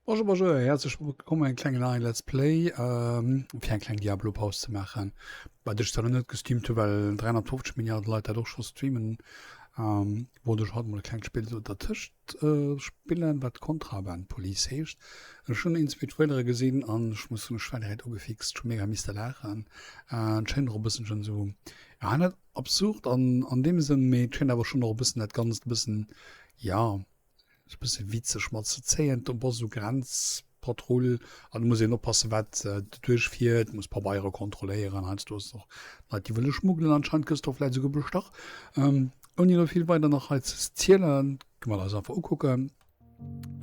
Bonjour, bonjour, häerzlech wëllkomm engem klengen neien Let's Play fir eng kleng Diablo Paus ze maachen, wat ech zwar nach net gestreamt hu well 350 Milliarde Leit dat och scho streamen, wollt ech haut mol e klengt Spill esou dertëscht spillen, wat Contraband Police heescht. Ech hunn een, zwee Trailere gesinn an ech muss soen, ech war direkt ugefixt, ech hu mega misste laachen. Et schéint och e bësselchen esou, ja net absurd an an deem Sënn, mee et schéint awer schonn och e bëssen dat Ganzt e bëssen, ja, e bësse witzeg mat ze zéien. Do bass esou Grenzpatrull an do muss een oppassen, wat duerchfiert, muss Pabeiere kontrolléieren. Heiansdo ass et och Leit, déi wëlle schmuggelen. Anscheinend gëss de och vläicht esouguer bestach. Ouni elo vill weider nach hei ze zielen, gi mer eis einfach ukucken.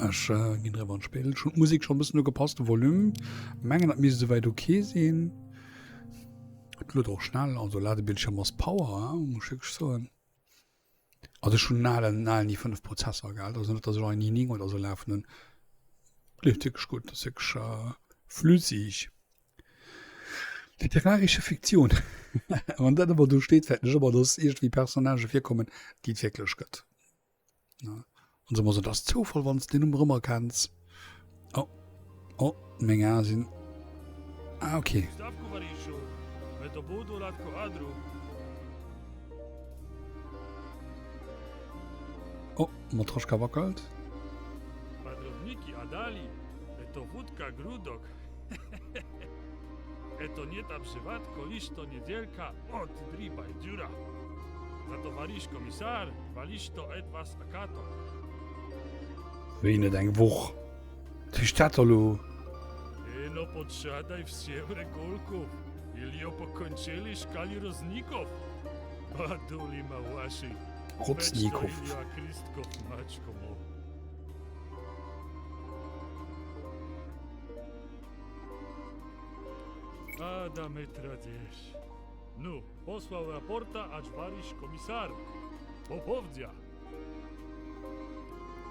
Ech ginn driwwer an d'Spill. Ech hunn d'Musek schonn e bëssen ugepasst, de Volume. Mengen, dat misst esouwäit ok sinn. Et luet och schnell, also Ladebildschirm ass Power, muss ech wierklech soen. Also ech hunn en alen, alen i5 Prozessor, gell, also net, dass ech en i9 oder sou lafen hunn. Leeft wierklech gutt, ass wierklech flüssig. Literarische Fiktion. Wann dat ëmmer do steet, fäerten ech ëmmer, dass iergendwéi Personnagë virkommen, déi et wierklech gëtt. An se ëmmer sou, dat ass Zoufall, wann s de den Numm erëmerkenns. Oh, oh, meng Ae sinn. Ah, okay. Oh, Matroschka wackelt. Wéi net eng Woch? Wat heescht dat da lo? Rotznikov.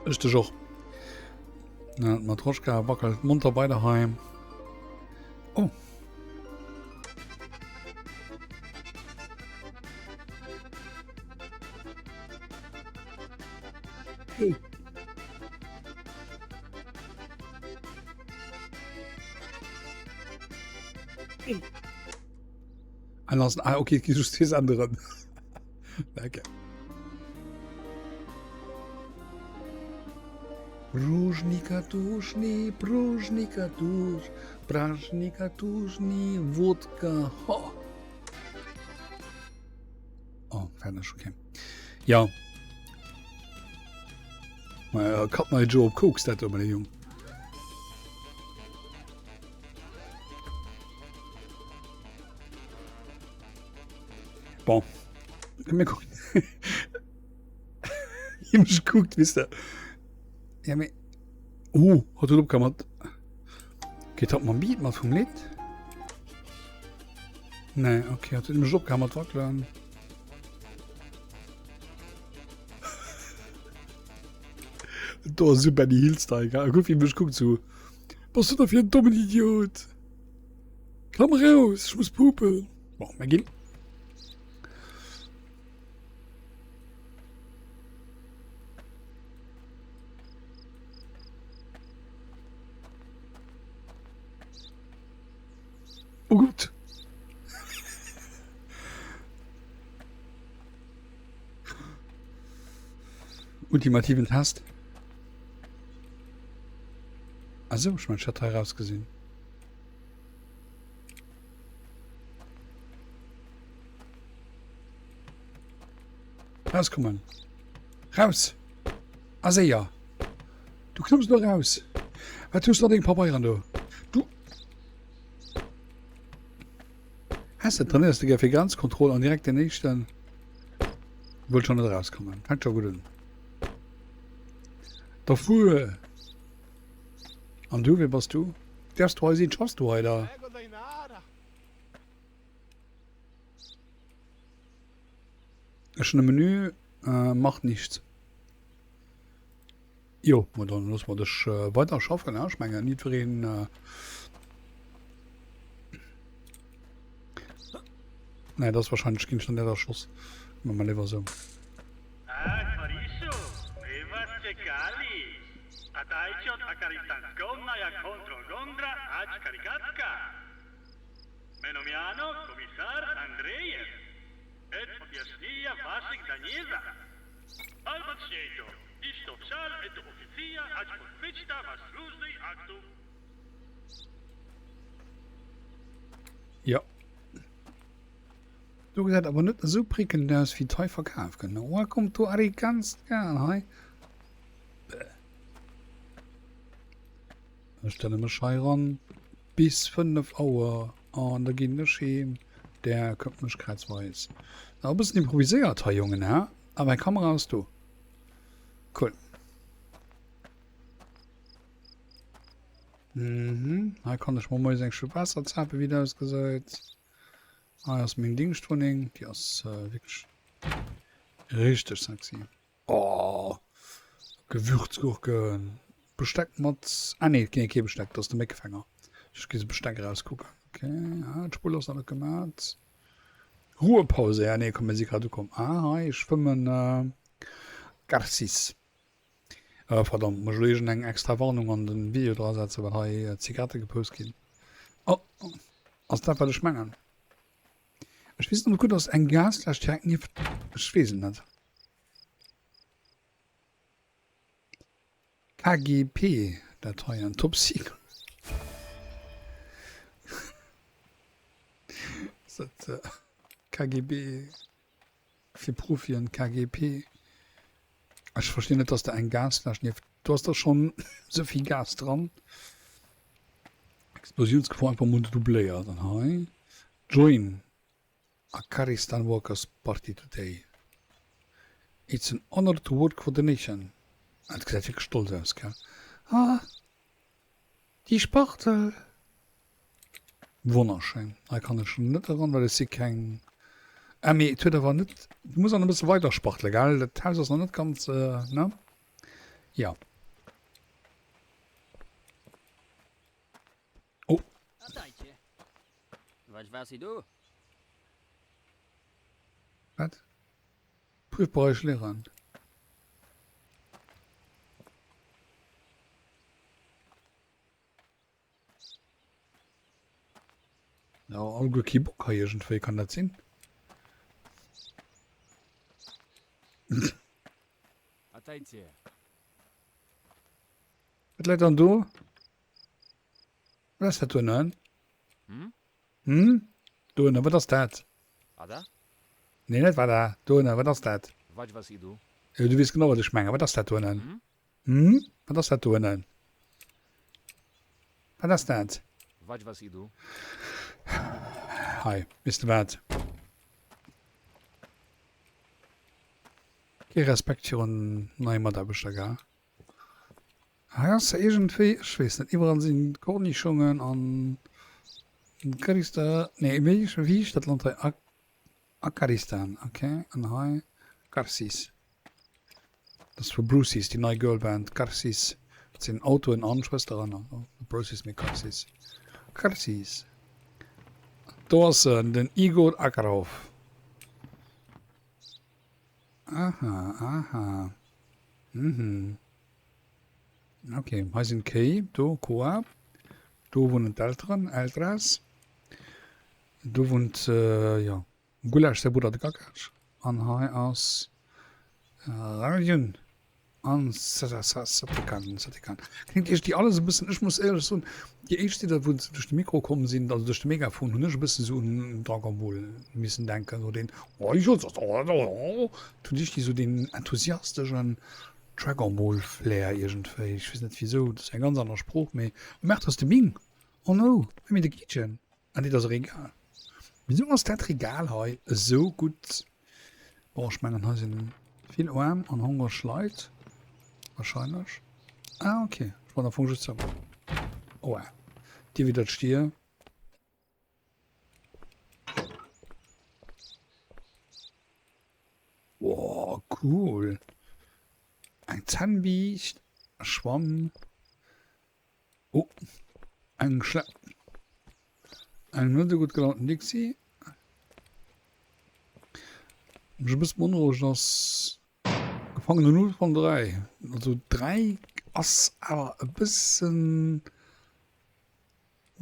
Ech dech och. Na, d'Matroschka wackelt monter weider hei. Oh. Hey. Hey. Ah, okay, et gi just zwee Senderen. Okay. Пружника тушни, пружника туш, пражника тушни, водка, ho. Oh, fertig, okay. Ja. Äh, Cut my Joe op Koks, dat do, meine Jung. Bon. Mir kucken. Wie mech kuckt, wisst der. Ja, mee. Oh, hat huet opgemat. Geet hat mam Beat mat vum Lidd? Nee, okay, hat huet mech opgemat wackelen. Do ass esou Benny Hill Style, gell? Guck, wie mech kuckt, so. Was du da fir en dommen Idiot? Komm raus, ech muss pupen. Bon, mir ginn. Oh Gott. Ultimativen Test. Also, ich mein, ich hatte herausgesehen. Rauskommen. Raus! A séier! Du klumms elo raus! Wat hues du an denge Pabeieren do? Du! Has de, trainéiers de gär fir Grenzkontroll an direkt den éischten wëll schon net erauskommen. Fänkt scho gutt un. Da fuer! An du, wee bass du? Däerfs du hei sinn? Schaffs du hei da? Ech hunn e Menü, macht nichts. Jo, ma dann loosse mer dech weider schaffen. Ech mengen, jiddwereen. Nee, dat ass wahrscheinlech ginn ech dann net erschoss. Maache mer léiwer esou. Jo. Do gesäit awer net esou prickelnd aus wéi et hei verkaf gëtt. Welcome to Aricanstan hei. Ech stelle mech hei ran bis 5 Auer an da ginn ech heem. Der kënnt mech kräizweis. Na, e bëssen improviséiert hei, Jongen, hä? Awer eng Kamera ass do. Cool. Mhm. Hei kann ech mer moies eng Schupp Waasser zapen, wéi et ausgesäit. Hei ass meng Dingschtwunneng. Déi ass äh, wierklech richteg sexy. Oh, Gewürzgurken. Besteck mat... Ah nee, et ginn kee Besteck, dat ass de Méckefänger. Ech gi se Besteck erauskucken. Okay, ah, d'Spull ass nach net gemat. Ruhepause, ja nee, komm, mir si grad ukomm. Ah, hei schwëmmen äh, Garcis. Äh, verdammt, muss ech elo iergend eng extra Warnung an den Video dra setzen, well hei Zigarette gepost ginn. Oh, ass dat wat ech mengen? Ech weess net, ob et gutt ass, eng Gasfläsch direkt nieft, ech weess et net. KGP, dat hei an Top Secret. Ass dat KGB fir Profien? KGP? Ech verstinn net, dass de eng Gasfläsch nieft, do ass der schonn souvill Gas dran. Explosiounsgefor einfach mol doubléiert. An hei Join Akaristan Workers Party today. It's an honor to work for the nation. Ah, dat gesäit wierklech stolz aus, gell? Ah, déi Spachtel! Wonnerschéin. Hei kann ech net eran, well ech si keng. Ah, mee et huet awer net. Du muss nach e bësse weider spachtele, gell? Dat Haus ass nach net ganz, ne? Ja. Oh. Wat? Prüfbereich leeren. Ja, alleguer kee Bock hei iergendwéi, kann dat sinn? Wat läit dann do? Wat ass dat donnen? Hm? Donnen, wat ass dat? Nee, net wat donnen, wat ass dat? Jo, du weess genau, wat ech mengen. Wat ass dat donnen? Hm? Wat ass dat donnen? Wat ass dat? Hei, weess de wat? Kee Respekt virun neie Mataarbechter, gell? Hei ass iergendwéi, ech weess net, iwwerall sinn Kornischongen an Karista, nee wéi heescht dat Land hei? Akaristan, ok, an hei Garcis, dat ass vu Brucies, déi nei Girlband Garcis, dat sinn Autoen an Schwësteren, net Brucies mee Garcis, Garcis, do ass en, den Igor Akarov, aha, aha, mhm, ok, hei sinn d'Kéi, do Koa, do wunnen d'Elteren, Eltras. Do wunnt jo Gulasch säi Brudder de Gagasch an hei ass Rajun an Satikan. Satikan kléngt iergendwéi alles e bëssen, ech muss éierlech soen, déi éischt Lidder wou se duerch de Mikro komm sinn, also duerch de Megafon, hunn ech e bëssen esou un Dragon Ball missen denken, esou deen hunn ech déi esou deen enthusiasteschen Dragon Ball Flair iergendwéi, ech weess net wisou, dat ass eng ganz aner Sprooch, mee oh merda, ass de Ming, oh no, I mean de Kitchen. Ah nee, dat ass e Regal. Wieso ass dat Regal hei esou gutt? Bon, ech mengen hei sinn vill aarm an hongreg Leit. Wahrscheinlech. Ah, okay. Ech wollt am Fong just zou. Oh, ah. Dir widder d'Stier. Boah, cool. Eng Zännbiischt, e Schwamm. Oh, eng schle eng net esou gutt gelaunten Dixie. Mech e bëssen beonrouegt ass Gefangene 0 von 3. Also 3. Ass awer e bëssen,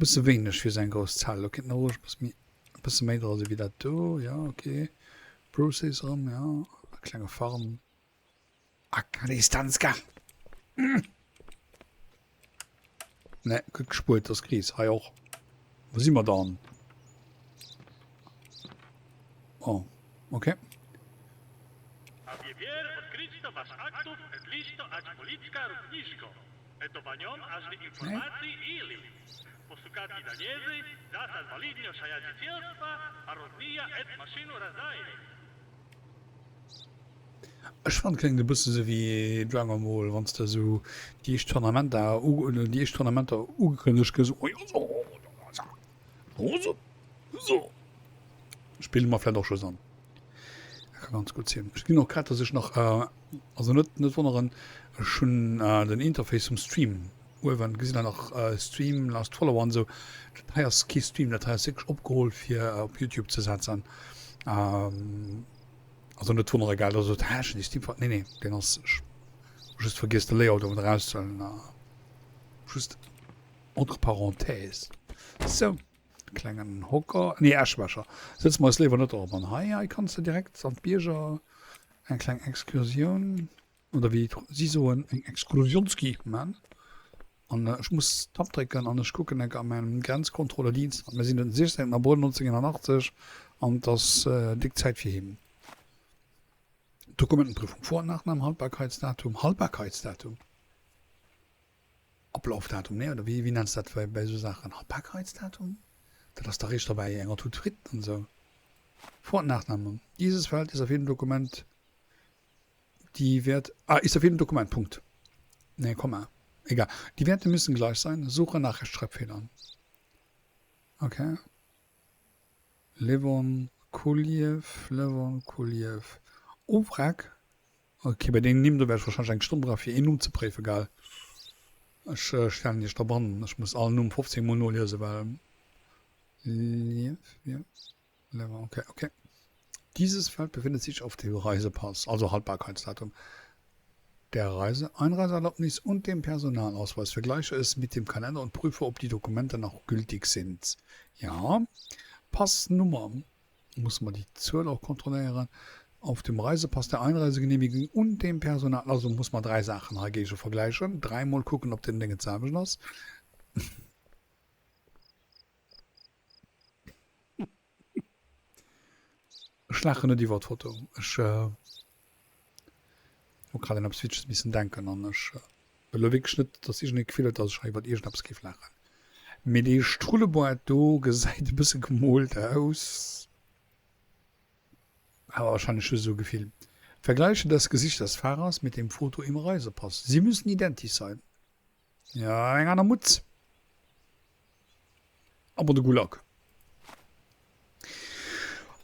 bësse wéineg fir esou eng grouss Zell. Do kéint nach roueg e bësse méi, e bësse méi dra sinn wéi dat do. Jo, ok. Process erëm, jo. E klenge Farm. Akaristanska. Ne, gëtt gespuert, ass Kris. Hei och. Wou si mer dann? Oh, okay. Nee. Ech fannen kléngt e bësse sou wéi Dragon Ball wanns de sou déi éischt Tournamenter déi éischt Tournamenter ugekënnegt gëss Spille mer vläit och just an. Dat ka ganz gutt sinn. Ech ginn och grad dass ech nach also net net wonneren ech hunn den Interface vum Stream uewen gesi der nach Stream last follower an esou. Dat hei ass kee Stream dat hei ass wierklech opgeholl fir op Youtube ze setzen. Also net wonnere gell, also d'Häschen déi Steam nee nee deen ass ech hu just vergiess de Layout owen erauszehuelen just entre parenthèses. Sou klengen Hocker nee Äschbecher sëtze mer eis léiwer net erop an hei hei kanns de direkt an d'Bierger eng kleng Excursioun oder wéi si soen eng Exkursionski man. An ech muss Tab drécken an ech kucken enk a mengem Grenzkontrollerdienst. Mir sinn den 16 Abrëll 1981 an et ass déck Zäit fir heem. Dokumentenprüfung, Vor und Nachnamen, Haltbarkeitsdatum, Haltbarkeitsdatum, Ablaufdatum, nee oder wéi nenns de dat bei esou Saachen? Haltbarkeitsdatum? Dat ass dach éischter bei enger Tut Fritten an esou. Vor und Nachname, Dieses Feld ist auf jedem Dokument Die Wert ah, ist auf jedem Dokument, Punkt. Nee, Komma. Egal. Die Werte müssen gleich sein. Suche nach Rechtschreibfehlern. Okay. Levon Kuliev, Levon Kuliev. Ovrak. Okay, bei deenen Nimm, do wär ech wahrscheinlech eng Stonn brauchen, fir een Numm ze préifen, gell? Ech stellen iech drop an, ech muss all Numm 15 mol noliesen, well. Liev, ja. Okay, okay. Dieses Feld befindet sich auf dem Reisepass, also Haltbarkeitsdatum der Reise, Einreiseerlaubnis und dem Personalausweis. Vergleiche es mit dem Kalender und prüfe, ob die Dokumente noch gültig sind. Ja, Passnummer muss man die Zuel auch kontrollieren. Auf dem Reisepass der Einreisegenehmigung und dem Personal, also muss man drei Sachen hei gegen vergleichen. Dreimal gucken, ob den Ding d'selwecht ass. Ech laachen net iwwer d'Foto. Ech hu grad un eppes Witzeges missen denken an ech wëll elo wierklech net, dass iergendee d'Gefill huet, dass ech hei iwwer iergendeppes géif laachen. Mee dee Strullebuert do gesäit e bësse gemoolt aus. Awer wahrscheinlech just esou e Gefill. Vergleiche das Gesicht des Fahrers mit dem Foto im Reisepass. Sie müssen identisch sein. Ja, eng aner Mutz. Aber de Gulag.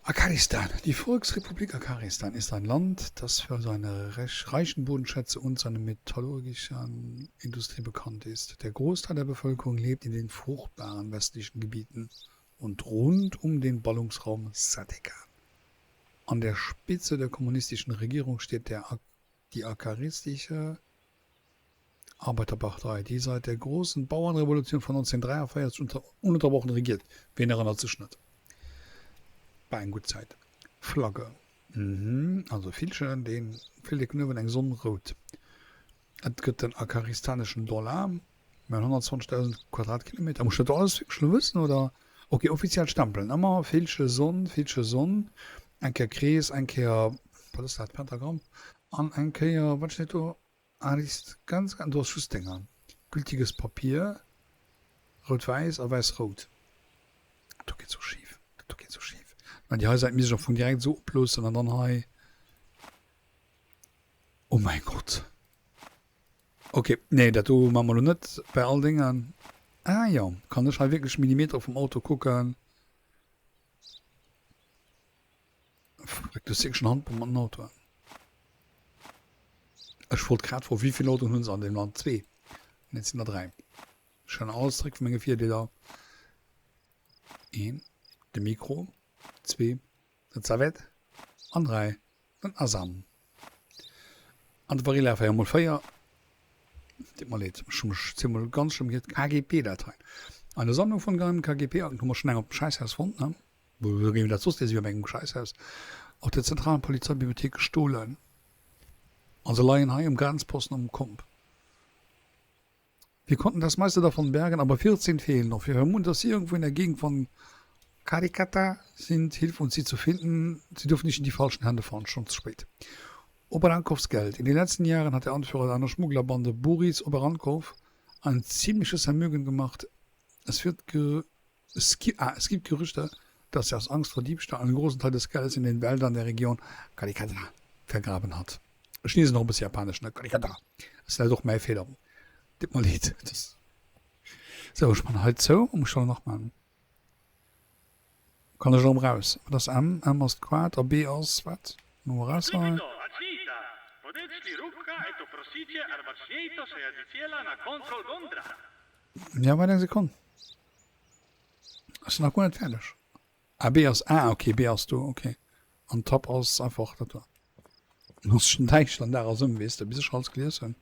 Afghanistan. Die Volksrepublik Afghanistan ist ein Land, das für seine reichen Bodenschätze und seine metallurgische Industrie bekannt ist. Der Großteil der Bevölkerung lebt in den fruchtbaren westlichen Gebieten und rund um den Ballungsraum Sadekan. An der Spitze der kommunistischen Regierung steht der, die akaristische Arbeiterpartei, déi seit der großen Bauernrevolution von 1943 ununterbrochen regiert. Ween erënnert sech net? War eng gutt Zäit. Flagge, mhm, also Villchen, deen Flillek uewen, eng Sonn, rout. Et gëtt den akaristaneschen Dollar, mä 120.000 Quadratkilometer. Muss ech dat do alles wierklech elo wëssen, oder? Ok, offiziell Stempelen, ëmmer Villche, Sonn, Villche, Sonn, eng Kéier Krees, eng Kéier, wat ass dat, Pentagramm, an eng Kéier, wat steet do? Ah déi ass ganz ganz, do ass just Dénger. Gültiges Papier, rout-wäiss a wäiss-rout. Dat do geet sou schif, dat do geet sou schif. Mä déi hei Säit misst ech am Fong direkt esou oploossen an dann hei, oh mäi Gott. Ok, nee dat do maache mer elo net bei all Déngen. Ah jo, kann ech hei wierklech Millimetere vum Auto kucken? Verréckt, du hues wierklech en Handball mat den Autoen. Ech wollt grad froen, wéi vill Autoen hunn se an deem Land? Zwee? Nee, et sinn der dräi. Ech huelen alles zeréck vu menge Virdeeler. Een, de Mikro, zwee, den Zerwett an dräi, den Asam. An de Barilla 4 mol 4. Deet mer leed, ech hu mech zemol ganz schlëmm giert. KGB Dateien. Eine Sammlung von geheimen KGB-Akten hu mer schonn eng op dem Schäisshaus fonnt, ne? Wou géing dat soss lesen, wéi op engem Schäisshaus? Aus der zentralen Polizeibibliothek gestohlen. A se leien hei um Grenzposten um Komp. Wir konnten das meiste davon bergen, aber 14 fehlen noch. Wir vermuten, dass sie irgendwo in der Gegend von Karikata sind. Hilf uns, sie zu finden. Sie dürfen nicht in die falschen Hände fallen. Schon zu spät. Oberankows Geld. In den letzten Jahren hat der Anführer einer Schmugglerbande, Boris Oberankow, ein ziemliches Vermögen gemacht. Es wird ge es, ah, es gibt Gerüchte, dass er aus Angst vor Diebstahl einen großen Teil des Geldes in den Wäldern der Region Karikata vergraben hat. Ech liesen och e bësse Japanesch, ne? Karikata. Dat ass vläicht och mäi Feeler. Deet mer leed. Sou, ech man hei zou. Muss ech dann nach man? Kann ech erëm raus? Wat ass M? M ass d'Quad a B ass wat? Mol eraus hei. Ja, waart eng Sekonn. Ech sinn nach guer net fäerdeg. Ah, B ass, ah, okay, B ass do, okay. An Tab ass einfach dat do. Ass schon däischter an Dag ass ëm, weess de, bis ech alles gelies hunn.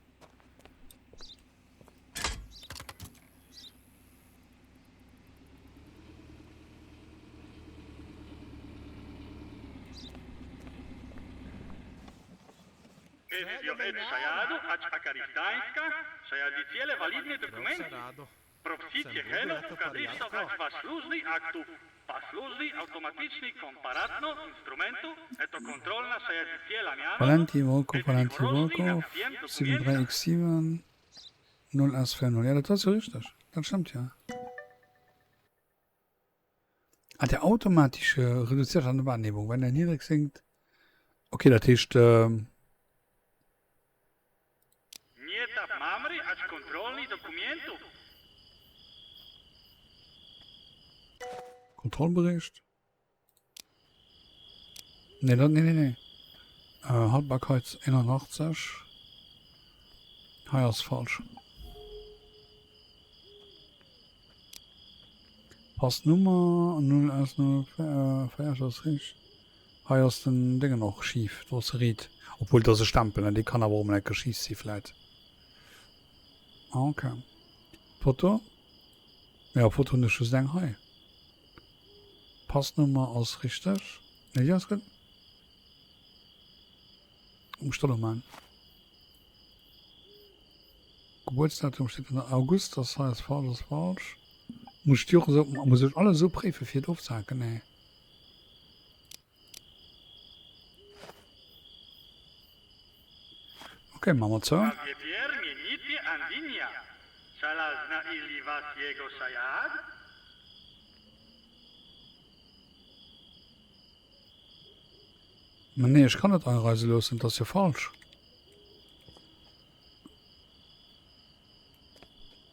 Valenti Volkov, Valenti Volkov, 7 3 x 7 0 S 4 0. Ja, dat ass jo richteg. Dat stëmmt jo. Ah, der automatische reduziert an der Wahrnehmung, wenn er niedrig sinkt. Okay, dat heescht. Ähm Kontrollbericht? Nee, dat, nee, nee, nee. Äh, Haltbarkeit 81. Hei ass falsch. Passnummer 010 ass richteg. Hei ass den Déngen och schif, do ass e riit. Obwuel, et ass e Stempel, ne, dee kann awer och emol eng Kéier schif si vläit. Ah, ok. Foto? Jo, Foto hunn ech just eng hei. Passnummer ass richteg. Nee, déi ass gutt. Muss ech da lo maachen? Gebuertsdatum steet ënner August, ass hei ass falsch, ass falsch. Muss ech déi och esou, muss ech alles esou préife fir et ofzehaken? Nee. Ok, maache mer zou. Ma nee, ech kann net einreise loossen, dat ass jo falsch.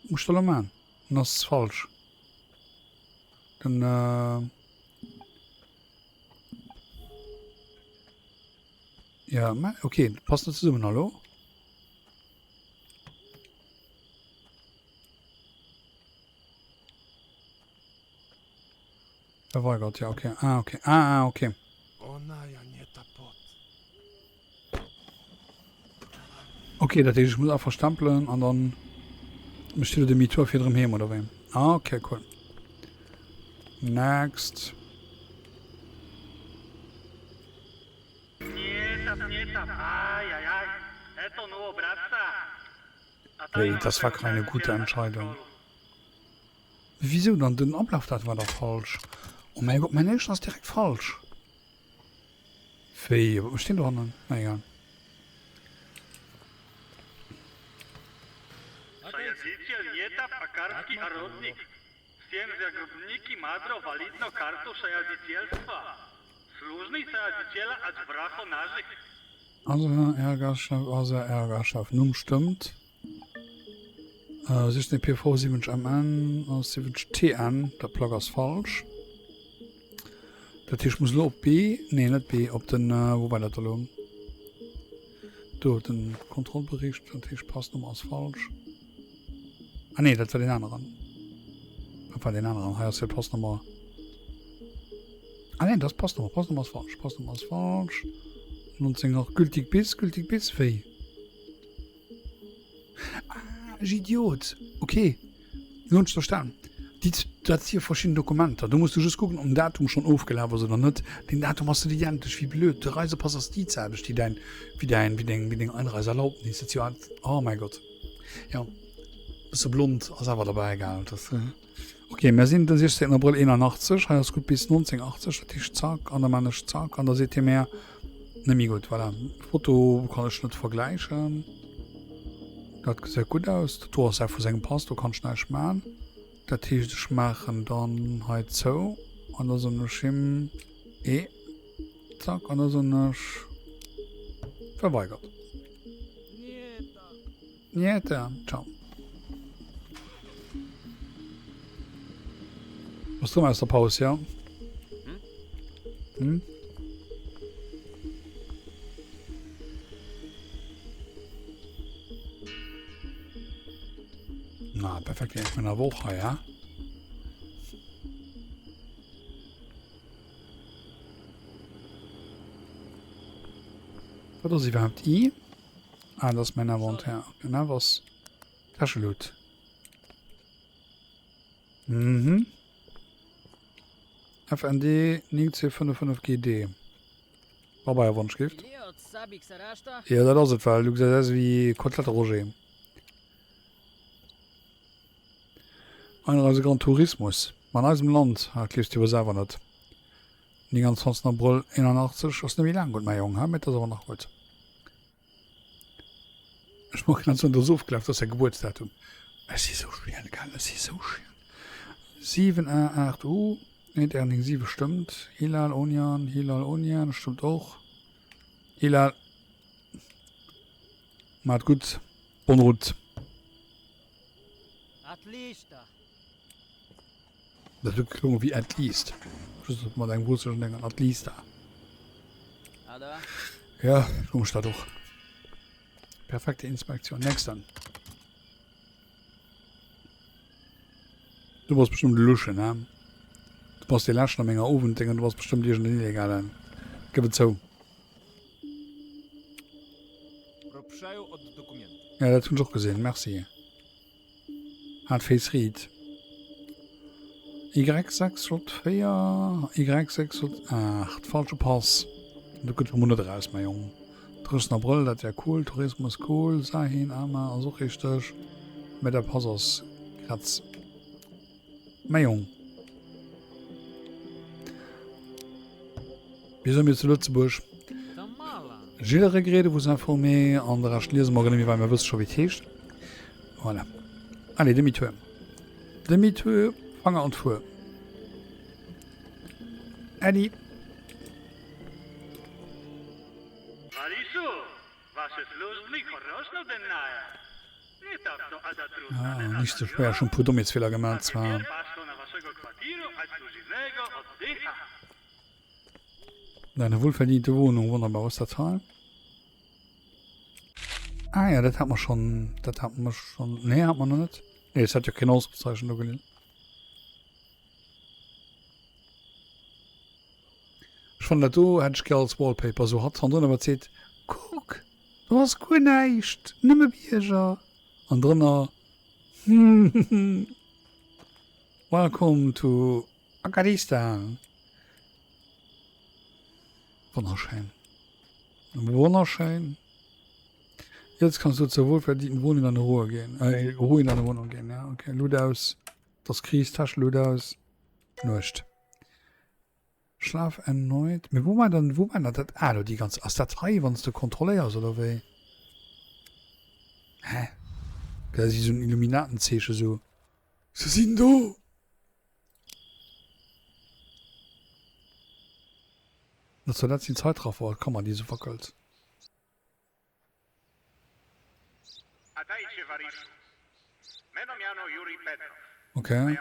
Muss ech da lo maan? En ass falsch. Den äh Ja, okay, passt net zesummen, hallo? Verweigert, ja, okay. Ah, okay. Ah, ah, okay. Okay, dat heescht, ech muss einfach stempelen an dann mécht hie do Demi-tour fir erëm heem, oder wéi? Ah, okay, cool. Next. Wéi, das war keine gute Entscheidung. Wisou dann? Den Ablaf dat war dach falsch. Oh mäi Gott, mäin éischten ass direkt falsch. Wéi, wat mécht deen dohannen? Na egal. Also Ärgerchef, also Ärgerchef, Numm stëmmt. 16 PV 70 MN ass 70 TN, dat Plack ass falsch. Dat heescht, ech muss elo op B, nee net B, op den, wou war dat elo? Do, den Kontrollbericht, dat heescht Passnummer ass falsch. Ah nee, dat war deen aneren. Dat war deen aneren, hei ass jo d'Passnummer. Ah nee, dat ass d'Passnummer, Passnummer ass falsch, Passnummer ass falsch. 19 nach gültig bis, gültig bis, wéi? Ech Idiot! Ok, elo hunn ech verstan. Déi, dat si jo verschidden Dokumenter. Do muss du just kucken, ob den Datum schonn ofgelaf ass oder net. Den Datum ass net identesch, wéi blöd. De Reisepass ass déi selwecht wéi däin, wéi däin, wéi deng, wéi deng Einreiseerlaubnis. Dat si jo alt, oh mäi Gott. Jo, bësse blond ass awer derbäi, gell. Dat. Ok, mär sinn de 16 Abrëll 81, hei ass gutt bis 1980, dat heescht zack, an da maan ech zack, an da seet hie mär, net méi gutt, voilà. Foto kann ech net vergläichen, dat gesäit gutt aus, dat do ass dat vu sengem Pass, do kann ech näischt maan, dat heescht ech maachen dann hei zou, an da soen ech him e, zack, an da soen ech verweigert. Nieta, ciao. Was drin aus der Pause, ja? Hm? Na, perfekt, ich bin der Woche, ja? Was ist überhaupt I? Ah, dat ass mäin Inventaire. Okay, na was? Täschelut. Mhm. FND 9255 GD. Pabeier Wonschgift. Jo, dat ass et, well du gesäis aus wéi Kotlette Roger. Einreise Gran Tourismus. Ma an eisem Land, ah, gleefs de jo selwer net. 29 Abrëll 81 ass net méi laang gutt, mäi Jong, he, mee et ass awer nach gutt. Ech mag grad soen, et ass ofgelaf, dat ass säi Gebuertsdatum. Ech si sou schiel, gell, ech si sou schiel. 7 A 8 U 1 R 9 7 stëmmt. Hilal Onian, Hilal Onian stëmmt och. Hilal, maat gutt, bonne route. Dat huet geklongen wéi at least. Just mat engem russeschen Déng an at least. Ja, komesch dat och. Perfekte Inspektion. Nächsten. Du bass bestimmt e Luschen, he? Du bass dee leschten a menger Owend-Déng an du bass bestimmt iergend en Illegalen. Gëff et zou. Ja, dat hunn ech och gesinn. Merci. Hat Face Read. Y6J4, Y6J8, falsche Pass. Do gëtt emol net eraus, mäi Jong. 30 Abrëll, dat wär cool. Tourismus cool. Sahin Ama ass och richteg. Mä der Pass ass Kratz. Mäi Jong. Wéi soe mir zu Lëtzebuerg? Gilles regret de vous informer an de Rescht liese mer guer net méi, well mir wësse scho wéi et heescht. Voilà. Allez, demi-tour. Demi-tour, Fanger an d'Fuer. Äddi. Ah, nicht so schwer. Schon puer Dommheetsfehler gemaach zwar. Deine wohlverdiente Wohnung, wunderbar. Was ist das hei? Ah ja, dat hat mer schon, dat hat mer schon, nee, hat mer noch net. Nee, es hat jo keen Ausrufezeichen do gelinn. Ech fannen dat do hätt ech gär als Wallpaper, sou hatt hannendrun awer seet, kuck, do ass guer näischt, nëmme Bierger. An drënner, Welcome to Afghanistan. Wonnerschéin. Wonnerschéin. Jetzt kannst du zur wohlverdienten Wohnung in deine Ruhe gehen. Äh, Ruhe in deine Wohnung gehen, ja. Okay, Loot aus. Das Kris, Tasche, Loot aus. Nuecht. Schlaf erneut. Mee wou war dann, wou war dann dat A do déi ganz, ass dat hei, wann s de kontrolléiers oder wéi? Hä? Dat si sou en Illuminatenzeeche sou. Se sinn do! Dat soll dat sinn, Zeitraffer, d'Kammer déi sou wackelt. Okay.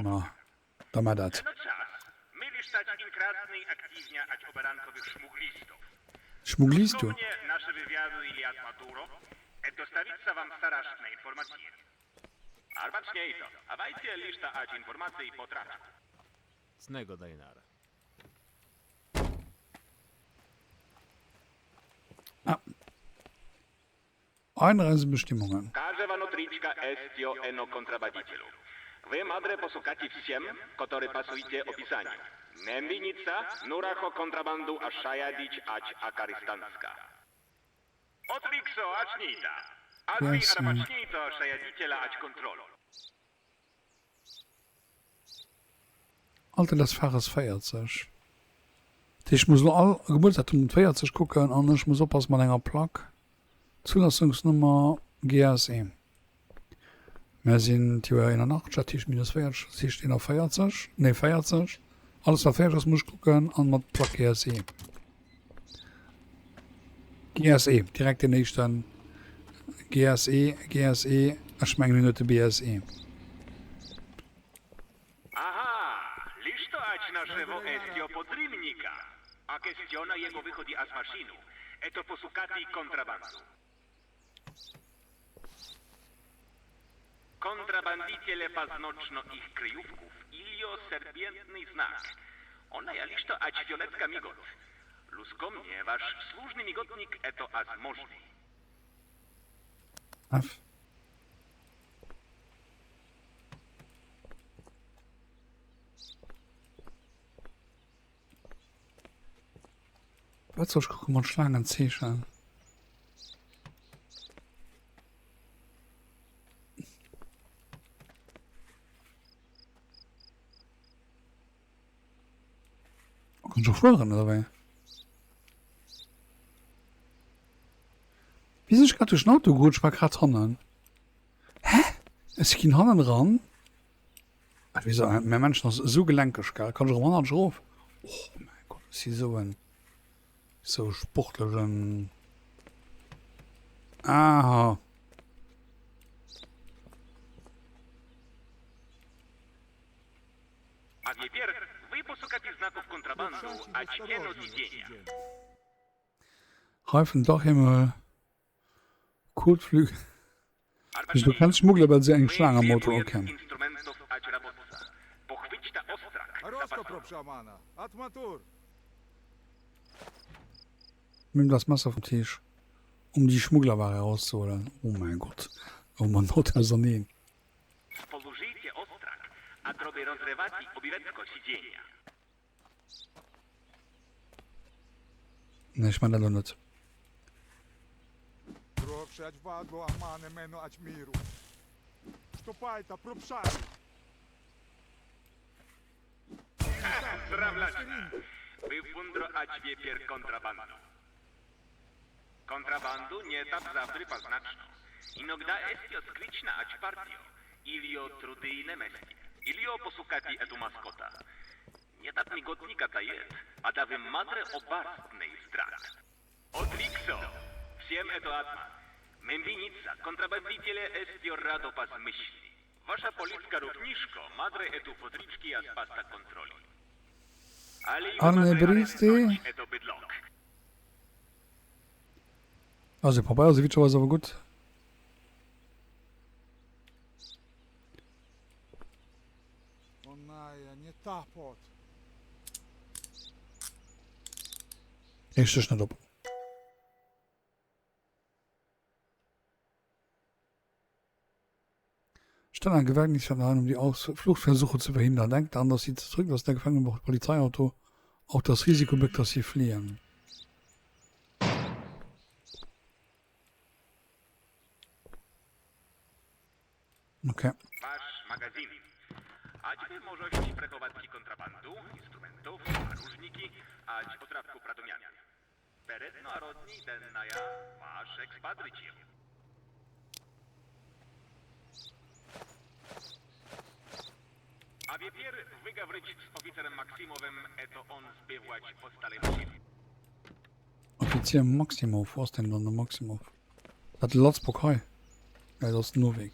Ma, da mar dat. Schmugglisto? Ah. Einreisebestimmungen. Alter des Fahrers 40. Dat heescht, ech muss elo all Gebuertsdatum um 40 kucken an ech muss oppassen mat enger Plack. Zulassungsnummer GSE. Mär sinn d'Joer 81, dat heescht minus 40, dat heescht 41, nee 40. Alles wat 40 ass muss ech kucken an mat Plack GSE. GSE, direkt den éischten. GSE, GSE, ech mengen hien huet de BSE. F. Wat soll ech kucken mat Schlaangenzeechen? Kann ech och fueren oder wéi? Wéi sinn ech grad duerch den Auto gerutscht? War grad hannen. Hä? Ech ginn hannen ran. Ach, wieso? Mä Menschen ass esou gelenkeg, gell? Kann ech erëm hannert erof? Oh mäin Gott, ech si esou en sou sportlechen. Aha. Reifen, Dachhimmel, Kotflügel. Du kenns Schmuggler, well se eng Schlaang am Auto erkennen. Nimm das Messer vom Tisch, um die Schmugglerware herauszuholen. Oh mein Gott, oh man haut auserneen. Nee, ech man dat lo net. Arne Bristi. Also Pabeier si witscheweis awer gutt. Reeg dech net op. Stell ein Gefängniswärter ein, um die Aus Fluchtversuche zu verhindern. Denk daran, dass sie zurücklassen der Gefangenen braucht Polizeiauto auch das Risiko birgt, dass sie fliehen. Okay. Offizier Maximov, wo ass denn dann de Maximov? Dat de Latzbock hei? Nee, dat ass den Novik.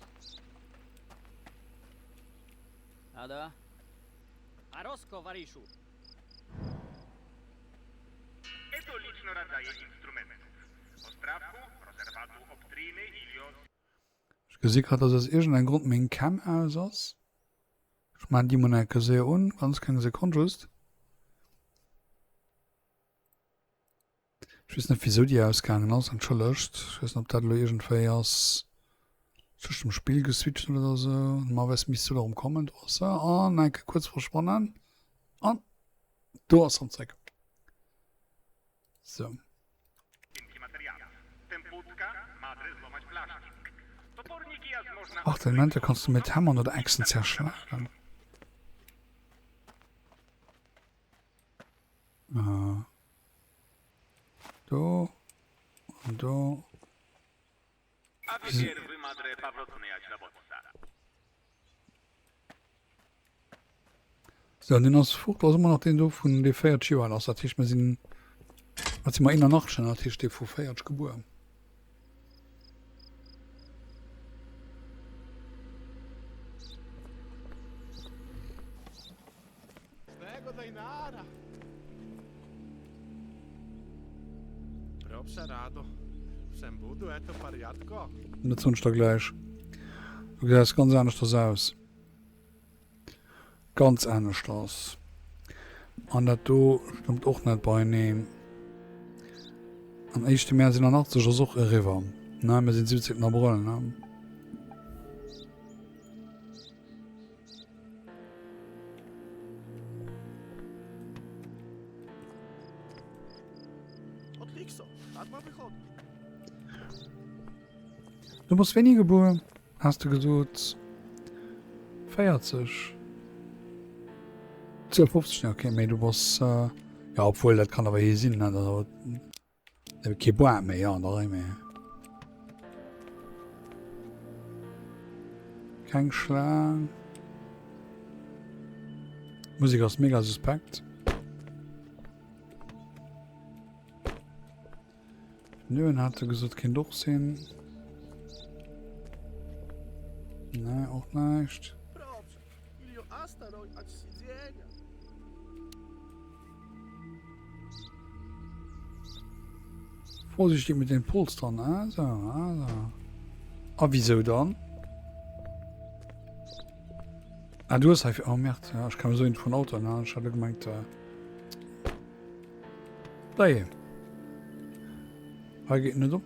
Ech gesi grad, dass aus iergendengem Grond meng Cam aus ass. Ech maan déi mol enke séier un, ganz kleng Sekonn just. Ech weess net wisou déi ausgaangen ass, entschëllegt. Ech weess net ob dat elo iergendwéi ass tëscht dem Spill geswitcht huet oder sou. Normalerweis misst se elo erëm kommen. Do ass se an eng Kéier kuerz verschwonnen an do ass se erëm zréck. Sou. Acht Elemente kannst du mit Hämmern oder Äxten zerschlagen. Äh. Do an do. So, den ass fort, ass ëmmer nach deen do vun dee 40 Joer al ass. Dat heescht, mir sinn, wat si mer, 81, dat heescht dee vu 40 gebuer. Dat soen ech der gläich. Du gesäis ganz aneschters aus. Ganz aneschters. An dat do stëmmt och net beieneen. Am éischte Mäerz 81 ass och eriwwer. Ne, mir sinn 17. Abrëll, ne? Du bass wéini gebuer, has de gesot? 40? 52, okay, mee du bass, jo, obwuel dat kann awer hie sinn, ne? Dat ass awer. Ebe kee Boart méi, jo, an der Rei méi. Keng Schlaang. Musek ass mega suspekt. Pneuen hat se gesot, kéint och sinn. Nee, och näischt. Vorsichtig mit den Polstern. Also, also. A wieso dann? Ah, du hast oh Merd, ja, ich kam so in von Auto, ne? Ich hatte gemeint, äh, da hier. Hei geht net op.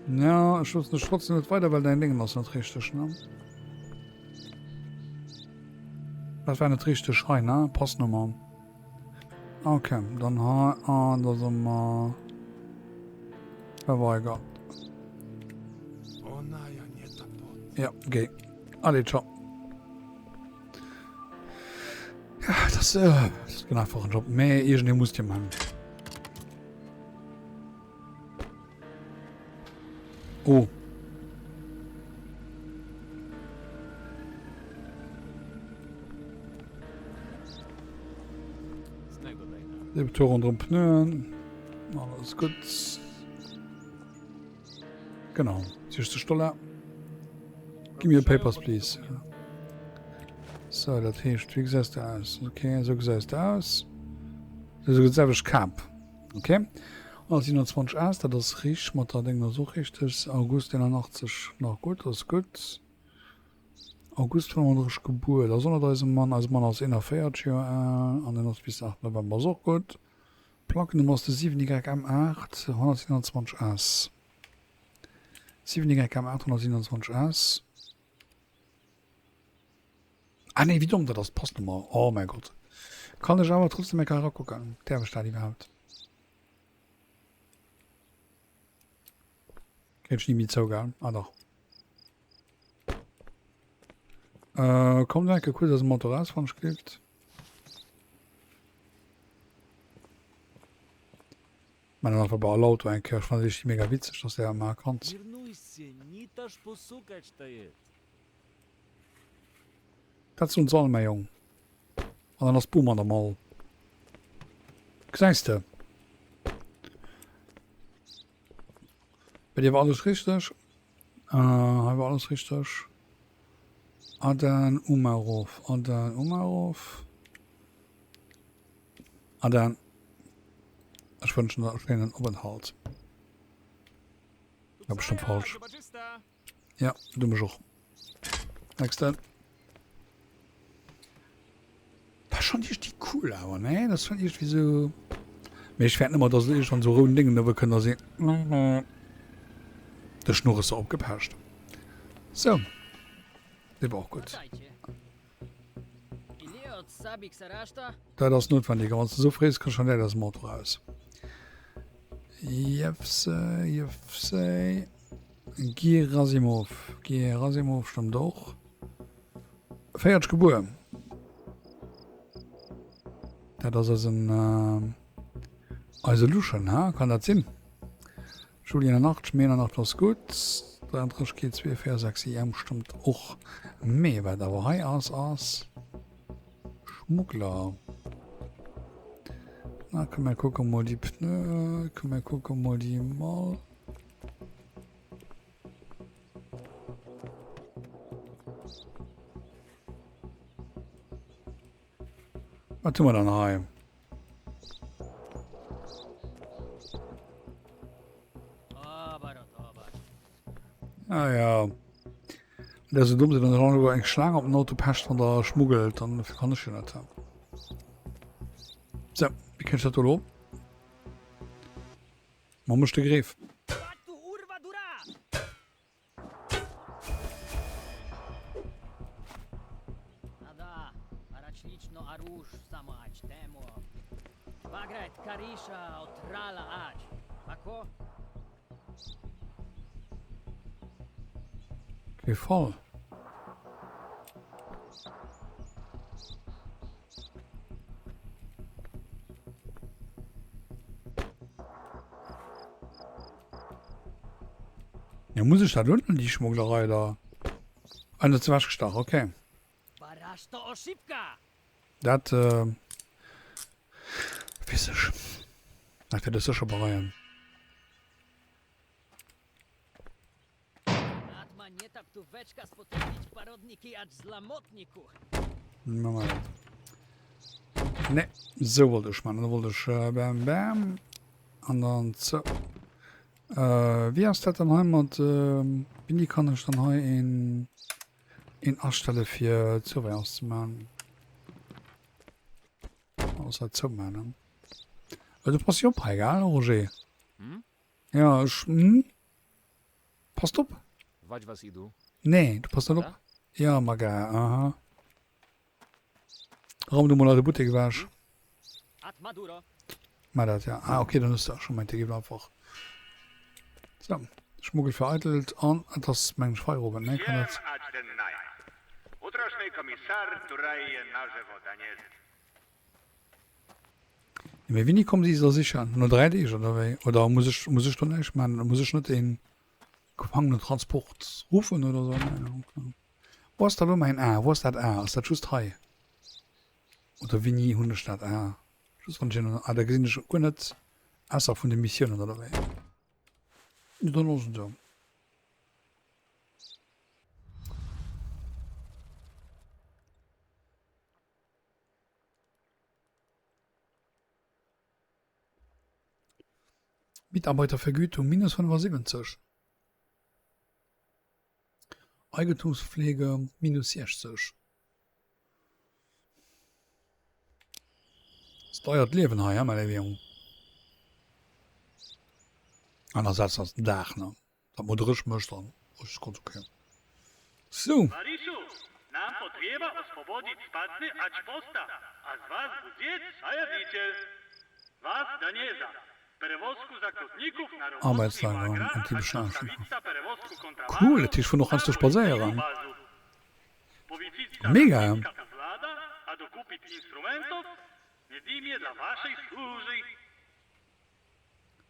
Ja, ech loossen dech trotzdem net weider, well däin Déngen ass net richteg, ne? Dat war net richteg hei, ne? Passnummer. Okay, dann hei, ah, da si mer verweigert. Ja, géi. Allez, ciao. Ja, das, äh, das ist kein einfacher Job. Mee iergendee muss dee man. Oh. Tour rondrëm Pneuen. Alles gutt. Genau, 60 Dollar. Give me your papers, please. So, dat heescht, wéi gesäis de aus? Okay, esou gesäis de aus. Esou gëtt selwecht Kap. Okay. 127 aus, dat ass richteg. Mat der Déng ass och richteg. August 81 nach gutt, ass gutt. August 35 gebuer, dat ass och net eise Mann. Eise Mann ass 41 Joer al an en ass bis 8 November, ass och gutt. Plackennummer ass de 7 YM8 127 S. 7 YM8 127 S. Ah nee, wéi domm, dat ass d'Passnummer. Oh mäi Gott. Kann ech awer trotzdem eng Kéier erakucken? Däerf ech dat iwwerhaapt? Kritt ech ni méi zou, gell? Ah dach. Äh, komm eng Kéier kuerz aus dem Auto raus, wann ech gelift. Mä dann einfach bei all Auto eng Kéier. Ech fannen dat mega witzeg, dass de dat maache kanns. Dat soen se all, mäi Jong. An dann ass Boom an der Mall. Gesäis de? Bei dir war alles richteg. Äh, hei war alles richteg. Adan Umarov, Adan Umarov. Adan, ech wënschen der e schéinen Openthalt. War bestëmmt falsch. Ja, du mech och. Nächste. Ass schon iergendwéi cool awer, ne? Dat ass schon iergendwéi sou. Mee ech fäerten ëmmer, dass et iergendwann sou rouden Déngen uewe kënnt a seet, De Schnurr ass der opgepecht. Sou, dee war och gutt. Dat ass notwendig, a wann s de sou frees, kriss schon direkt aus dem Auto raus. Jefse, Jefse, Gerasimov, Gerasimov stëmmt och. 40 gebuer. Dat ass eisen eise Luschen, ha? Kann dat sinn? Julien 81, Mee 81 ass gutt. 33 G 2 4 6 IM stëmmt och. Mee wat awer hei ass, ass Schmuggler. Na, komm mir kucke mol déi Pneu, komm mir kucke mol déi Mall. Wat hu mer dann hei? Ah ja. Der so dumm sinn, wann der eng Schlaang op den Auto pecht, wann der schmuggelt, dann kann ech jo net. So, wie kennt dat do lo? Ma mécht de Greef. Kee Fall. Ja, muss ech dat unten, déi Schmugglerei da? Ah, net ewech gestach, okay. Dat äh, weess ech. Dat wäert ech sécher bereien. Ne, sou wollt ech man. Da wollt ech äh, bam bam an dann zou. Äh, wéi ass dat dann hei mat äh, wéini kann ech dann hei een een astelle fir Surveillance ze man? Ass dat zou man, ne? Äh, du passt jo op hei, gell, Roger? Hm? Ja, ech hm? Passt op. Wat was idu? Nee, du passt net op. Ja, maga, aha. Raum du mol de Buttek ewech. Mar dat, ja. Ah, okay, dann hues de scho mäin Ticket einfach. So, Schmuggel vereitelt an et ass mengen ech Feierowend, ne? Kann dat. Mee wéini kommen si se da sichen? No 3 Deeg oder wéi? Oder muss ech, muss ech do näischt maachen? Oder muss ech net een Gefangenentransport ruffen oder sou? Wou ass da lo mäin A? Wou ass dat A? Ass dat just hei? Oder wéini hunn ech dat A? Just wann ech een, ah da gesinn ech guer net, ausser vun de Missiounen oder wéi? Dann ass et esou. Mitarbeitervergütung minus 75. Eigentumspflege minus 60. Ass deiert Liewen hei, he, mäi léiwe Jong. Anersäits ass den Dag, ne? Dat moderesch mécht dann ass ganz ok. Sou. Arbeitslager an déi Beschlagnahmung. Cool, dat heescht vun och heiansdo spadséieren. Mega!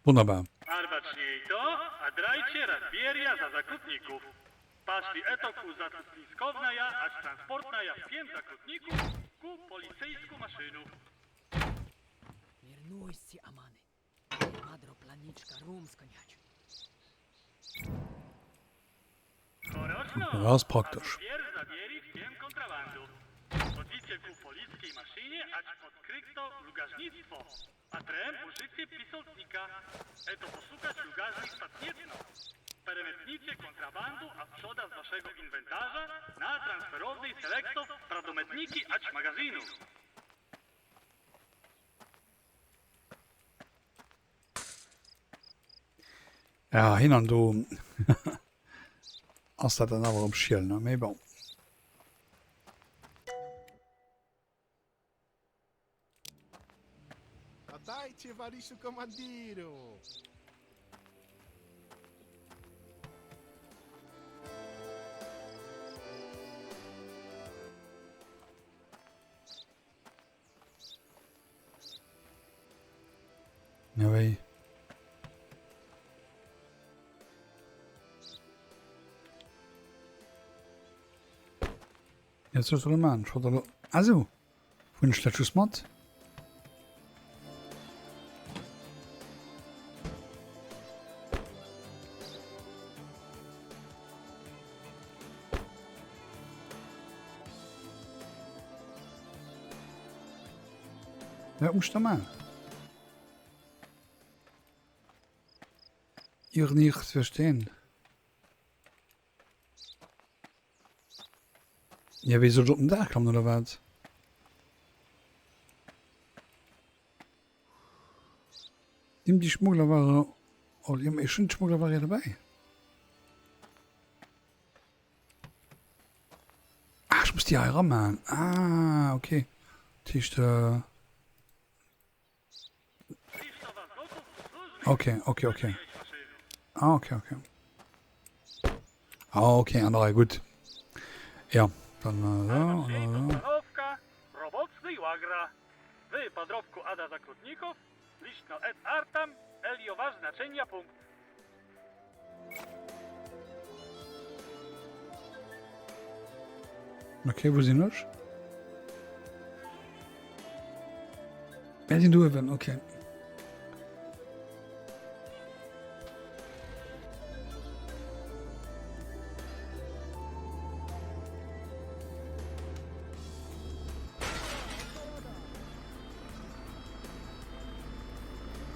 Wonnerbar. Dat ass praktesch. Ja, hin an do ass dat dann awer erëm schiel, ne? Mee bon. Ja, wéi? Jetzt soll ich machen. Schaut da. Also, hunn ech dat just mat? Wat muss ich da machen? Ihr nicht verstehen. Ja, wéi soll ich op den Daach klammen oder wat? Nimm die Schmugglerware. Oh, ich schon Schmugglerware dabei. Ah, ech muss déi hei eramaachen. Ah, okay. Dat heescht, äh. Okay, okay, okay. Ah, okay, okay. Ah, okay, an der Rei, gutt. Ja, dann äh, so, oder so. Okay, wou sinn ech? Mir sinn do uewen, okay.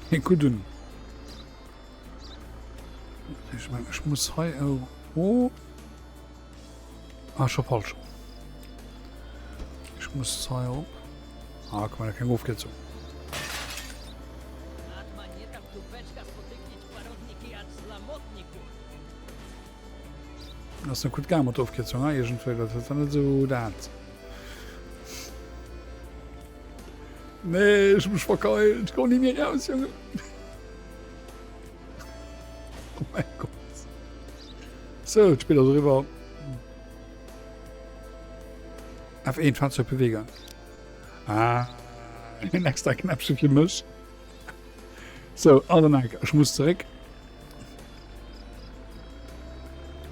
Hey, gutt un. Ech mengen, ech muss hei ero... Ah, scho falsch. Ech muss hei erop. Ah, komm, da keng Ofkierzung. Ass net gutt gaangen mat der Ofkierzung, ha? Iergendwéi, dat war net esou dat. Nee, ech hu mech verkeilt. Ech komm ni méi raus, Junge. Oh mein Gott. So, d'Spill ass eriwwer. F1 Fahrzeug bewegen. Ah, en extra Knäppchen fir mech. So, an den Eck. Ech muss zeréck.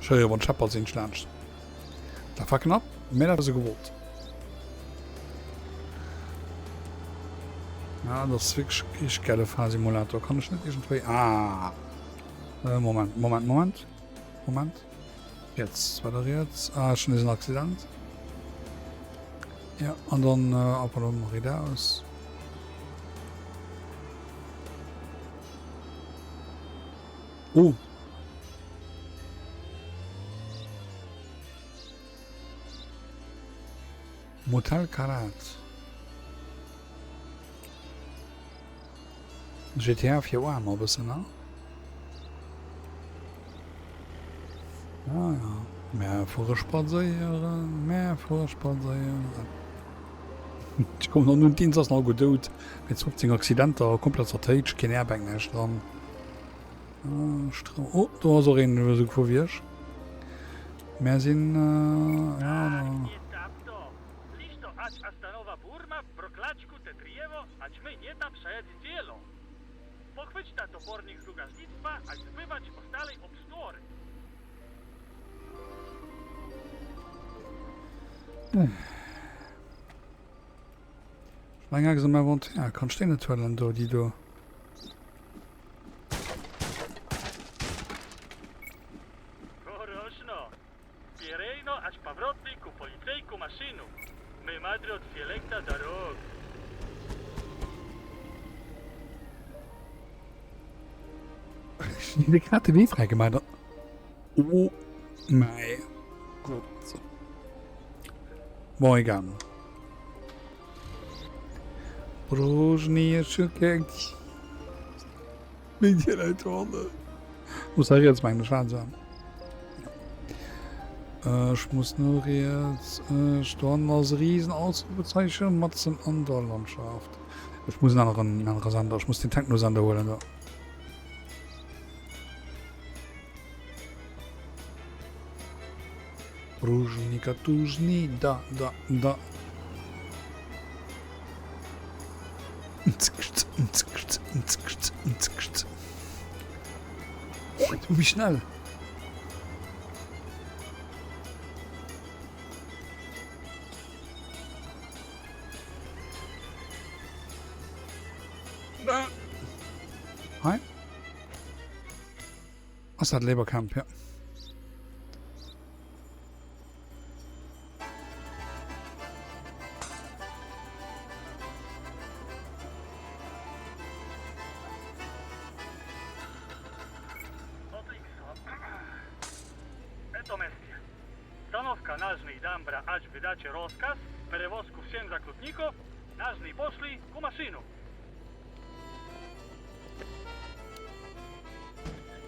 Ech héiere wann d'Schepper sinn laanscht. Dat war knapp, mä dat war sou gewollt. Ja, dat ass wierklech e richteg gäile Fahrsimulator. Kann ech net iergendwéi... Ah! Äh, Moment, Moment, Moment. Moment. Riets, weiter riets. Ah, schon ist ein Accident. Ja, an dann äh, einfach noch ridaus. Oh. Motel Karat. GTA fir Aarmer e bëssen, ne? Ah ja. Mär fuere spadséieren, mär fuere spadséieren. Ech kommen an un, d'Insel ass nach gutt dout. Mit 15 Accidenter, komplett zertéitscht, keen Airbag, näischt dran. Ah, oh, do ass och een esou gefuer wéi ech. Mär sinn, ja, da. Ech mengen ex am Inventaire. Kann ech déi net huelen do, déi do? Ech hunn grad de Wee fräi gemaach. Oh mäi Gott. Bon, egal. Brojny Méi Dir Leit do hannen. Muss hei riets mengen ech war se. Ech muss no riets. Ech do hannen ass e riesen Ausrufezeichen matzen an der Landschaft. Ech muss en aneren, en anere Sender. Ech muss den Techno-Sender huelen do. Rujni katujni da da da. Wéi schnell! Hei ass dat Labour Camp, ja.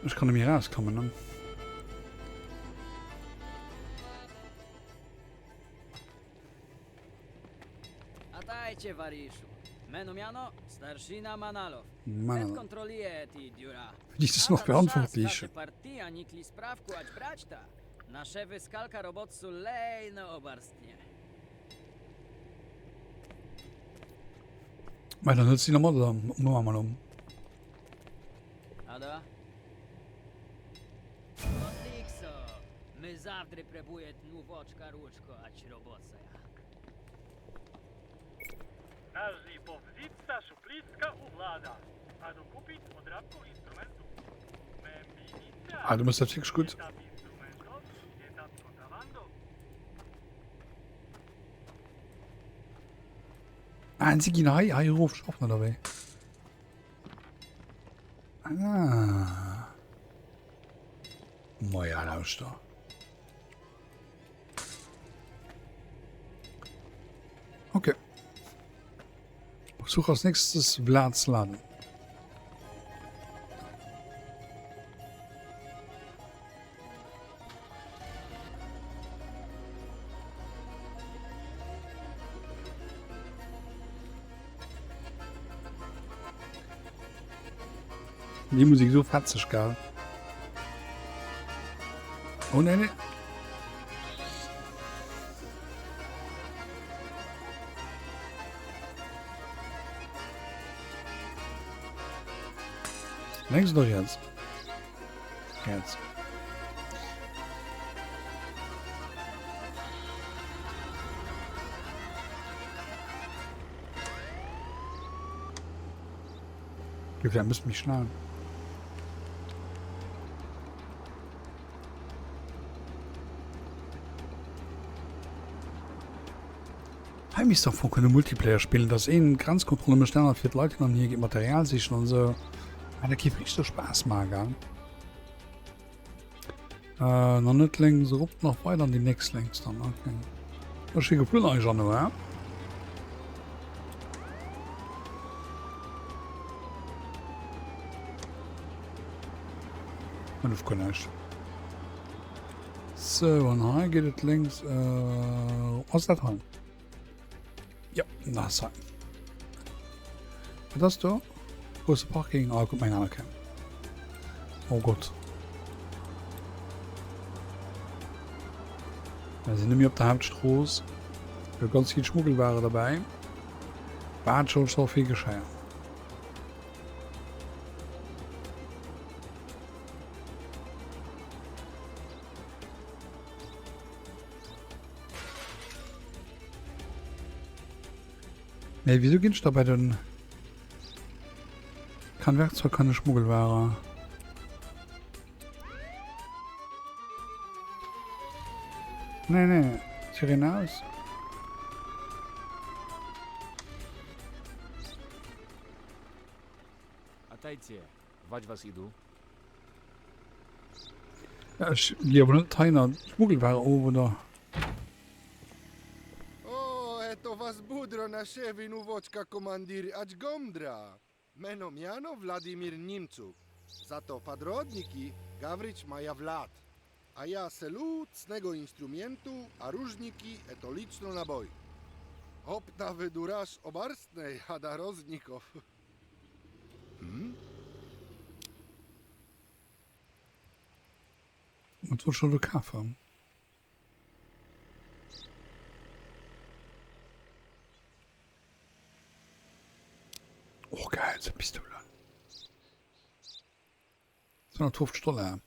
Ech kann nemmi rauskommen, ne? Manalo. Fir déi s nach verantwortlech. Mä dann huet si nach mat oder? Ah, du mëss dat wierklech gutt. Ah, si ginn hei, hei erof schaffen oder wéi? Ah. Maja, lauschter. Okay. Such als nächstes Vlads Laden. Die Musik so fetzeg, gell? Oh nee, nee. Links oder rechts? Rechts. Wir müssen mich schnallen. Hei misst am Fong kënne Multiplayer spillen, dass een d'Grenzkontrolle mécht, den anere fiert d'Leit hin an hier, geet Material sichen an esou. Ah, dat géif richteg Spaass maachen, gell? Äh, nach net lénks erop, nach weider an déi nächst lénks dann, okay. Ech schéi geflunn eigentlich, Jeannot, hä? An ech guer näischt. Sou, an hei geet et lénks. Äh, ass dat hei? Ja, dat ass hei. Wat ass do? Große Parking. Ah, guck mal, aner Camp. Oh Gott. Wir sind nämlich op der Hauptstraße. Da ganz viel Schmuggelware dabei. War schon so viel geschehen. Nee, wieso ginn ech da bei den... Kein Werkzeug, keine Schmuggelware. Nee, nee. Sirene aus. Ja, ech gi awer net hei an d'Schmuggelware of, oder? Зато подродники Гаврич моя Влад. А я селуцnego instrumentu, a różniki eto liczno na boj. Hopna wyduraż obarstnej, a da roznikow. Wat wollt ech do kafen? Oh geil, sou Pistoulen. 250 Dollar.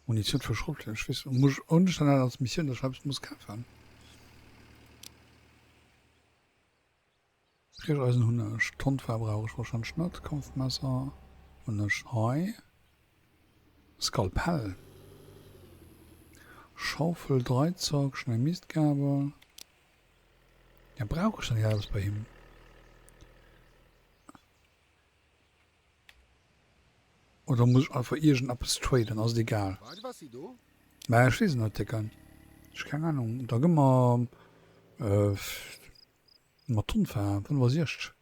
Munition für Schrotflinten. Ich weiß, muss ich auch nicht dann als Mission, dass ich etwas muss kaufen. Brecheisen hunn ech, Tonfa brauch ech wahrscheinlech net, Kampfmesser hunn ech hei, Skalpell, Schaufel, Dreizack, schnell Mistgabel. Ja brauch ech dann iwwerhaapt eppes bei him? Oder muss ech einfach iergendeppes traden, ass et egal? Mä ech weess et net, Décken. Ech keng Ahnung. Da gi mer mat Tonfa 65.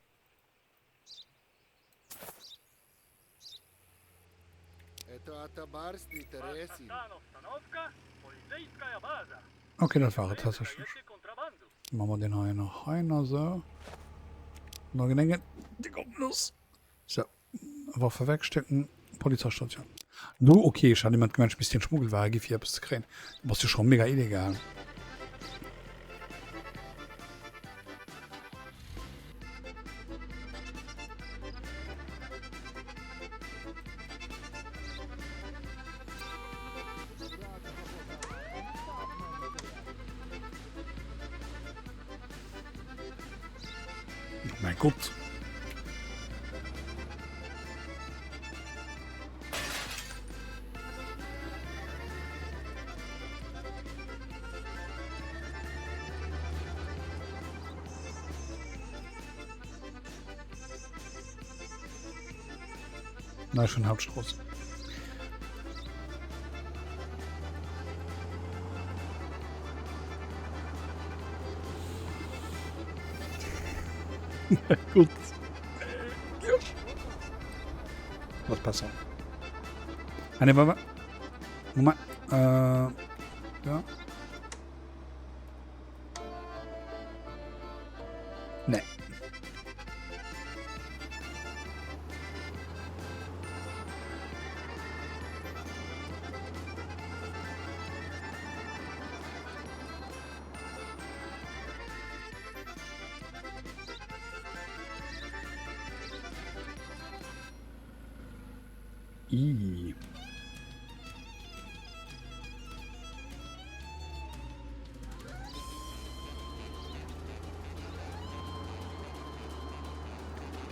Ok, dat war et tatsächlech. Maache mer deen hei nach heihinner, esou. An da gedenken, déi kommt los. Sou, Waffe wegstecken, Polizeistation. Du, ok, ech hat immert gemengt, ech misst hien Schmuggelware gi fir eppes ze kréien. Du bass jo scho mega illegal. Oh mein Gott. Na schon Hauptstraße. Gutt. Ass besser. Ah, ne, warte. Moment. Äh, ja. Nee. Ih.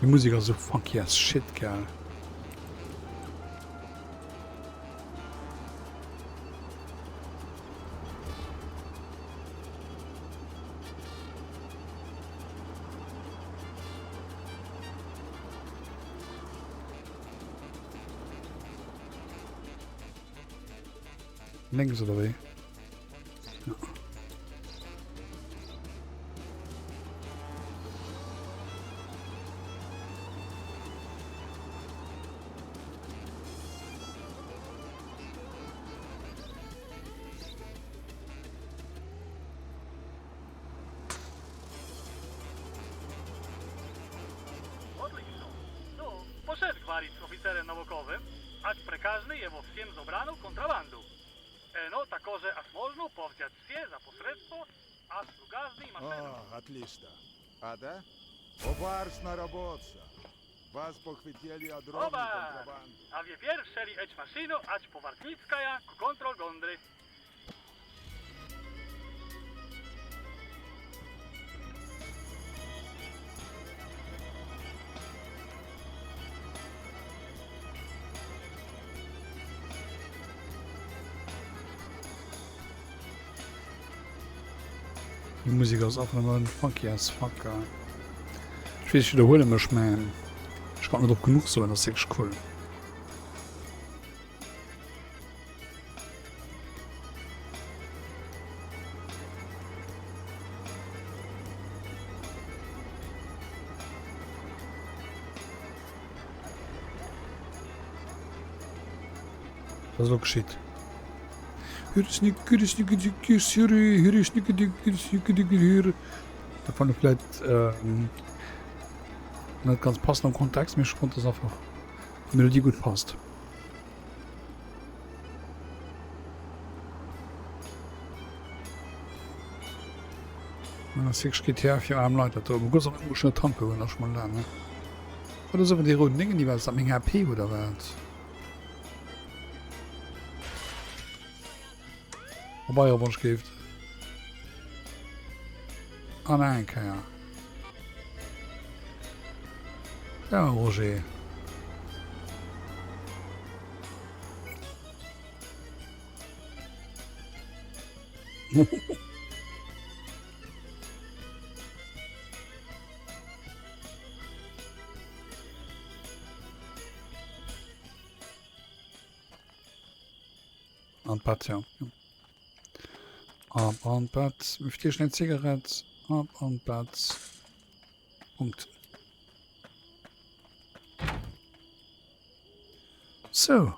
Déi Musek ass esou funky as shit, gell? Lénks oder wéi? Ja. Déi Musek ass einfach nëmmen funky as fuck. Ech weess, ech widderhuele mech, mä ech kann net oft genuch soen, ass wierklech cool. Wat ass elo geschitt? Dat fand ech vläit net ganz passend am Kontext, mee ech fonnt dass einfach d'Melodie gutt passt. Dat ass wierklech GTA fir aarm Leit dat do. Gutt, ass och schnell tanke goen, ass scho mol laang, ne? Wat ass awer déi rouden Déngen déi wat ass dat meng HP oder wat? Op eier Wonsch geeft. An eng Kéier. Ja, Roger. An d'Bett, ja. Ab an d'Bett. Mir stiechen eng Zigarett. Ab an d'Bett. Punkt. Sou.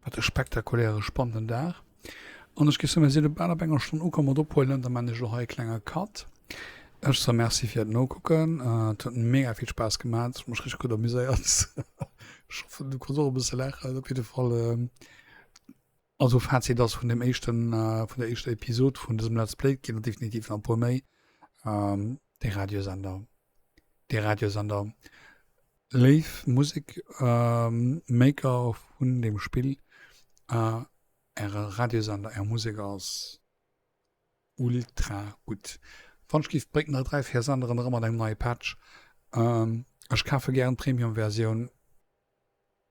Wat e spektakuläre spannenden Dag. An ech géif soen, mir sinn elo bal op enger Stonn ukomm mat ophuelen. Da maan ech elo hei e klenge Cut. Ech soe Merci fir d'Nokucken. Et huet mega vill Spaass gemaat. Ech hu mech richteg gutt amuséiert. Ech hoffen du konns och e bësse laachen. Op jidde Fall, also Fazit ass vun dem éischten, vun der éischter Episod vun dësem Let's Play, et ginn der definitiv nach e puer méi, dee Radiosender, dee Radiosender, léif Musek Maker vun deem Spill, äre Radiosender, är Musek ass ultra gutt. Wann ech giff, bréngt nach 3, 4 Senderen erëm mat engem neie Patch. Ech kafe gären d'Premium Versioun,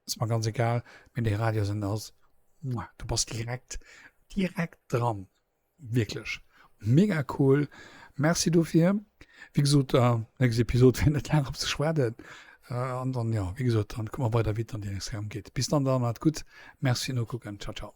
ass mer ganz egal, mee dee Radiosender ass, muah, du bass direkt, direkt dran. Wierklech mega cool, merci dofir. Wéi gesot, nächst Episod wäert net laang op sech waarden. An dann, jo, wéi gesot, dann kucke mer weider, wéi et dann déi nächst Kéier erëm geet. Bis dann dann, maacht et gutt, merci fir d'Nokucken, ciao ciao.